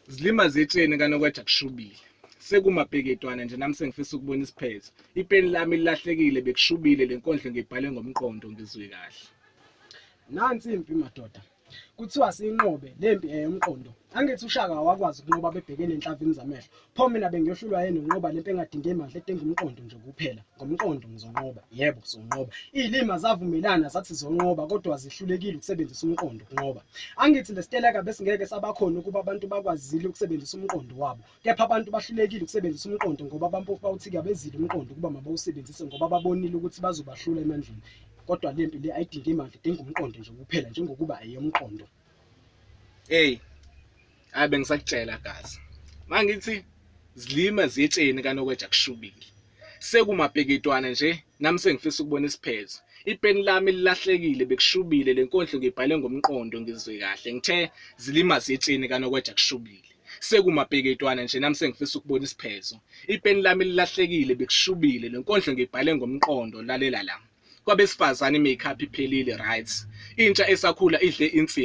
Zilima zetsheni kanokweja kushubile. Sekumapeketwana nje nami sengifisa ukubona isiphetho. Ipeni lami lilahlekile bekushubile le nkondlo ngiyibhale ngomqondo ngizwe kahle. Nansi impi madoda. Kuthiwa siyinqobe le mpi eyomqondo. Angithi uShaka wakwazi ukunqoba bebhekene enhlavini zamehlo. Pho mina bengiyohlulwa yini ukunqoba le mpi engadingi mandla edinga umqondo nje kuphela. Ngomqondo ngizonqoba. Yebo, sizonqoba. Izilima zavumelana zathi zizonqoba kodwa zihlulekile ukusebenzisa umqondo ukunqoba. Angithi lesiteleka besingeke sabakhona ukuba abantu bakwazile ukusebenzisa umqondo wabo. Kepha abantu bahlulekile ukusebenzisa umqondo ngoba abampofu bawuthika bezile umqondo ukuba mabawusebenzise ngoba babonile ukuthi bazobahlula emandleni. Kodwa le mpi le ayidingi imali, idinga umqondo nje kuphela njengokuba eyomqondo. Hey, hayi bengisakutshela gazi. Mangithi zilima ziyetsheni kanokweja kushubile. Sekumapeketwana nje nami sengifisa ukubona isiphetho. Ipeni lami lilahlekile bekushubile le nkondlo ngiyibhale ngomqondo ngizwe kahle. Ngithe zilima ziyetsheni kanokweja kushubile. Sekumapeketwana nje nami sengifisa ukubona isiphetho. Ipeni lami lilahlekile bekushubile le nkondlo ngiyibhale ngomqondo lalela la. Kwabesifazane i-makeup iphelile right. Intsha esakhula idle insimbi.